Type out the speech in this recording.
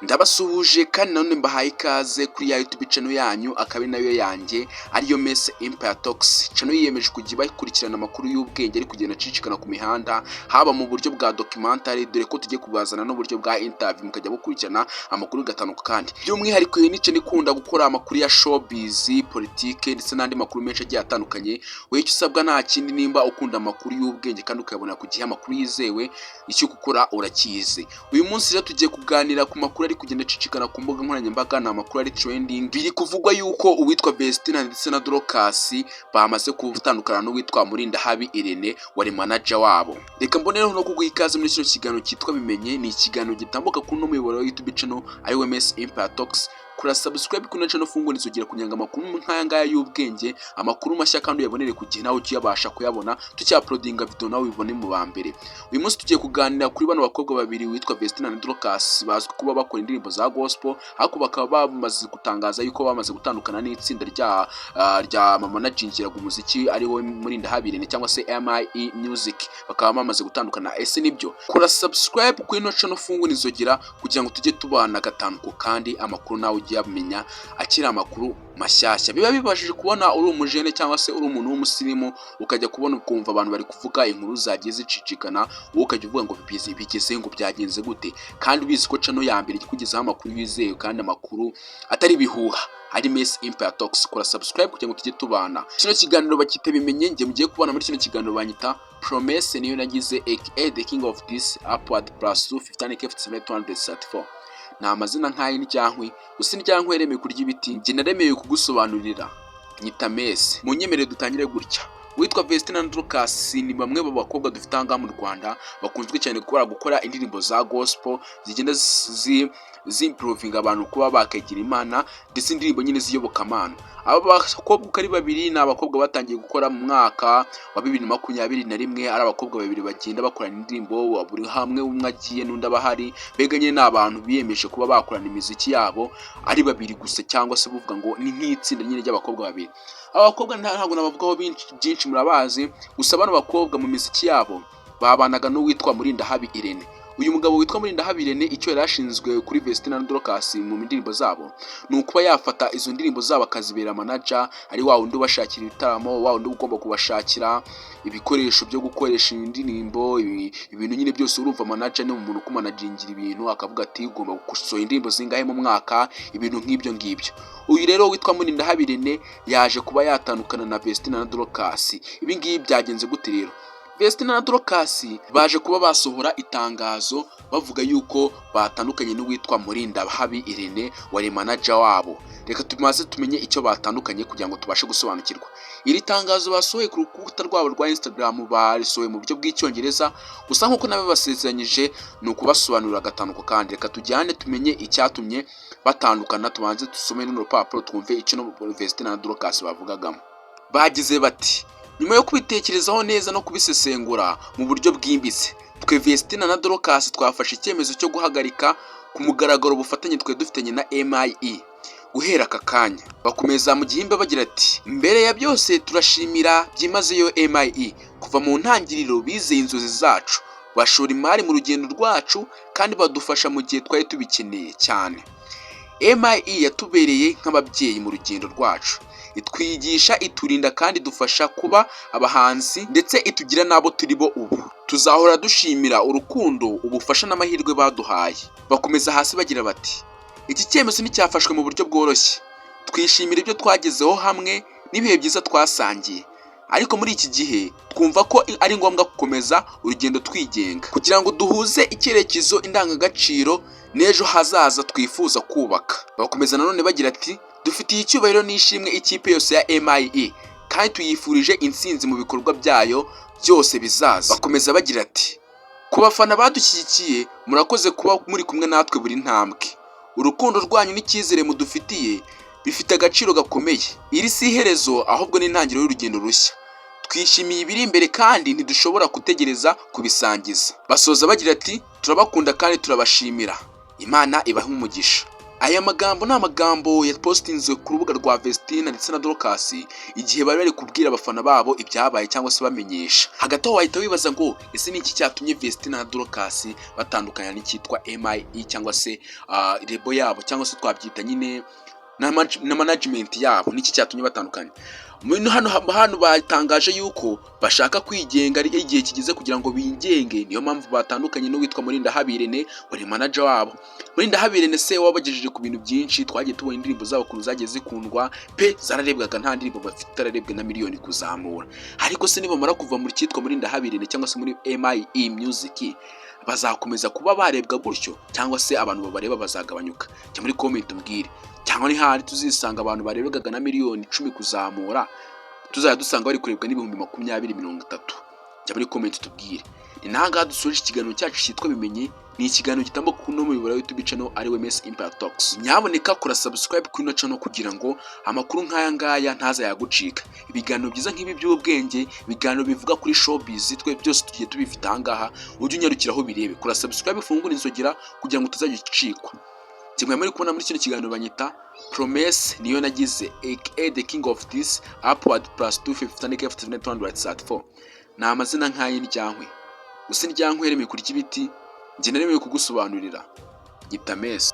Ndabasuhuje kandi nanone mbahaye ikaze kuri ya YouTube channel yanyu, akaba ari nayo yanjye, ariyo Mese Empire Talks. Channel yiyemeje kujya ibakurikirana amakuru y'ubwenge ari kugenda acicikana ku mihanda, haba mu buryo bwa documentary, dore ko tugiye kubazana n'uburyo bwa interview, mukajya mukurikirana amakuru gatanu ku kandi. By'umwihariko iyi ni channel ikunda gukora amakuru ya showbiz, politike ndetse n'andi makuru menshi agiye atandukanye. Wowe icyo usabwa nta kindi, nimba ukunda amakuru y'ubwenge kandi ukayabona ku gihe, amakuru yizewe, icyo gukora urakizi. Uyu munsi rero tugiye kuganira ku makuru ari kugenda acicikana ku mbuga nkoranyambaga. Ni amakuru ari trending. Biri kuvugwa yuko uwitwa Vestina ndetse na Dorcas bamaze gutandukana n'uwitwa Murindahabi Irene wari manager wabo. Reka mbonereho no kuguha ikaze muri kino kiganiro cyitwa Bimenye. Ni ikiganiro gitambuka kuri uno muyoboro wa YouTube channel, ariwe Mese Empire Talks. Kora subscribe kuri channel, ufungure inzogera kugira ngo amakuru nk'aya ngaya y'ubwenge, amakuru mashya kandi uyabonere ku gihe, nawe ujye uyabasha kuyabona tucyauploadinga video, nawe ubibone mu ba mbere. Uyu munsi tugiye kuganira kuri bano bakobwa babiri witwa Vestina na Dorcas, bazwi kuba bakora indirimbo za gospel, ariko bakaba bamaze gutangaza yuko bamaze gutandukana n'itsinda rya mama managingiraga umuziki, ariwe Murindahabi Irene cyangwa se MIE Music, bakaba bamaze gutandukana. Ese nibyo? Kora subscribe kuri ino channel, ufungure inzogera kugira ngo tujye tubana gatanu ku kandi, amakuru nawe ujye uyamenya akiri amakuru mashyashya. Biba bibashije kubona uri umujene cyangwa se uri umuntu w'umusirimu, ukajya kubona ukumva abantu bari kuvuga inkuru zagiye zicicikana, wowe ukajya uvuga ngo bigeze bigeze, ngo byagenze gute, kandi ubizi ko channel ya mbere ikugezaho amakuru yizewe kandi amakuru atari ibihuha ari Mess Empire Talks. Kora subscribe kugira ngo tujye tubana. Kino kiganiro bakita Bimenye. Njye mugiye kubana muri kino kiganiro banyita Promesse niyo nagize, aka the king of this upward plus 259 K 234. Ni amazina nk'ay'indyankwi gusa, indyankwi yaremewe kurya ibiti, njye naremewe kugusobanurira, nyita Mese. Munyemerere dutangire gutya. Uwitwa Vestina na Dorcas ni bamwe mu bakobwa dufite aha ngaha mu Rwanda bakunzwe cyane kubera gukora indirimbo za gospel zigenda zimprovinga abantu kuba bakegera Imana, ndetse indirimbo nyine z'iyobokamana. Aba bakobwa uko ari babiri ni abakobwa batangiye gukora mu mwaka wa 2021, ari abakobwa babiri bagenda bakorana indirimbo, buri hamwe umwe agiye n'undi aba ahari. Mbega nyine ni abantu biyemeje kuba bakorana imiziki yabo ari babiri gusa, cyangwa se buvuga ngo ni nk'itsinda nyine ry'abakobwa babiri. Aba bakobwa ntabwo nabavugaho byinshi, murabazi. Gusa bano bakobwa mu miziki yabo babanaga n'uwitwa Murindahabi Irene. Uyu mugabo witwa Murindahabi Irene, icyo yari ashinzwe kuri Vestina na Dorcas mu ndirimbo zabo ni ukuba yafata izo ndirimbo zabo akazibera manager, ari wa wundi ubashakira ibitaramo, wa wundi ugomba kubashakira ibikoresho byo gukoresha indirimbo, ibintu nyine byose. Urumva, manager ni umuntu ukumanagingira ibintu, akavuga ati ugomba gusohora indirimbo zingahe mu mwaka, ibintu nk'ibyo ngibyo. Uyu rero witwa Murindahabi Irene yaje kuba yatandukana na Vestina na Dorcas. Ibi ngibi byagenze gute rero? Vestina na Dorcas baje kuba basohora itangazo bavuga yuko batandukanye n'uwitwa Murindahabi Irene wari manager wabo. Reka tumaze tumenye icyo batandukanye kugira ngo tubashe gusobanukirwa. Iri tangazo basohoye ku rukuta rwabo rwa Instagram barisohoye mu buryo bw'Icyongereza, gusa nk'uko nabibasezeranyije ni ukubasobanurira gatanu ku kandi. Reka tujyane tumenye icyatumye batandukana, tubanze dusome runo rupapuro twumve icyo Vestina na Dorcas bavugagamo. Bagize bati: "Nyuma yo kubitekerezaho neza no kubisesengura mu buryo bwimbitse, twe Vestina na Dorcas twafashe icyemezo cyo guhagarika ku mugaragaro ubufatanye twe dufitanye na MIE guhera aka kanya." Bakomeza mu gihimba bagira ati: "Mbere ya byose turashimira byimazeyo MIE. Kuva mu ntangiriro bizeye inzozi zacu, bashora imari mu rugendo rwacu kandi badufasha mu gihe twari tubikeneye cyane. MIE yatubereye nk'ababyeyi mu rugendo rwacu, itwigisha, iturinda kandi idufasha kuba abahanzi, ndetse itugira n'abo turi bo ubu. Tuzahora dushimira urukundo, ubufasha n'amahirwe baduhaye." Bakomeza hasi bagira bati: "Iki cyemezo nticyafashwe mu buryo bworoshye. Twishimira ibyo twagezeho hamwe n'ibihe byiza twasangiye, ariko muri iki gihe twumva ko ari ngombwa gukomeza urugendo twigenga kugira ngo duhuze icyerekezo, indangagaciro n'ejo hazaza twifuza kubaka." Bakomeza nanone bagira ati: "Dufitiye icyubahiro n'ishimwe ikipe yose ya MIE kandi tuyifurije intsinzi mu bikorwa byayo byose bizaza." Bakomeza bagira ati: "Ku bafana badushyigikiye, murakoze kuba muri kumwe natwe buri ntambwe. Urukundo rwanyu n'icyizere mudufitiye bifite agaciro gakomeye. Iri si iherezo, ahubwo ni intangiriro y'urugendo rushya. Twishimiye ibiri imbere kandi ntidushobora gutegereza kubisangiza." Basoza bagira ati: "Turabakunda kandi turabashimira. Imana ibahe umugisha." Aya magambo ni amagambo yapostinzwe ku rubuga rwa Vestine ndetse na Dorcas igihe bari bari kubwira abafana babo ibyabaye cyangwa se bamenyesha. Hagati aho wahita wibaza ngo: ese ni iki cyatumye Vestine na Dorcas batandukana n'icyitwa MIE cyangwa se label yabo, cyangwa se twabyita nyine na management yabo? Niki cyatumye batandukana? Hano batangaje yuko bashaka kwigenga, ari igihe kigeze kugira ngo bigenge. Niyo mpamvu batandukanye n'uwitwa Murindahabi Irene wari manager wabo. Murindahabi Irene se wabagejeje ku bintu byinshi. Twagiye tubona indirimbo zabo ukuntu zagiye zikundwa pe, zararebwaga, nta ndirimbo bafite itararebwe na miliyoni kuzamura. Ariko se nibamara kuva muri cyitwa Murindahabi Irene cyangwa se muri MIE Music, bazakomeza kuba barebwa gutyo, cyangwa se abantu babareba bazagabanyuka? Jya muri comment umbwire. Cyangwa ni hahandi tuzisanga abantu barebwaga na miliyoni 10 kuzamura, tuzajya dusanga bari kurebwa n'ibihumbi 20, 30? Jya muri comment tubwire. Ni nangaha dusoje ikiganiro cyacu cyitwa Bimenye. Ni ikiganiro gitambuka kuri uno muyoboro wa YouTube channel, ariwe Mess Empire Talks. Nyaboneka kora subscribe kuri ino channel kugira ngo amakuru nk'aya ngaya ntaza yagucika. Ibiganiro byiza nk'ibi by'ubwenge, ibiganiro bivuga kuri showbiz, twe byose tugiye tubifite aha ngaha. Ujye unyarukiraho birebe. Kora subscribe, ufungure inzogera kugira ngo utazajya ucikwa. Kimwe muri kubona muri kino kiganiro, banyita Promesse niyo nagize, aka the king of this upward plus 250 234. Ni amazina nk'ay'indyankwi gusa. Indyankwi yaremeye kurya ibiti, njye naremewe kugusobanurira. Nyita Mesi.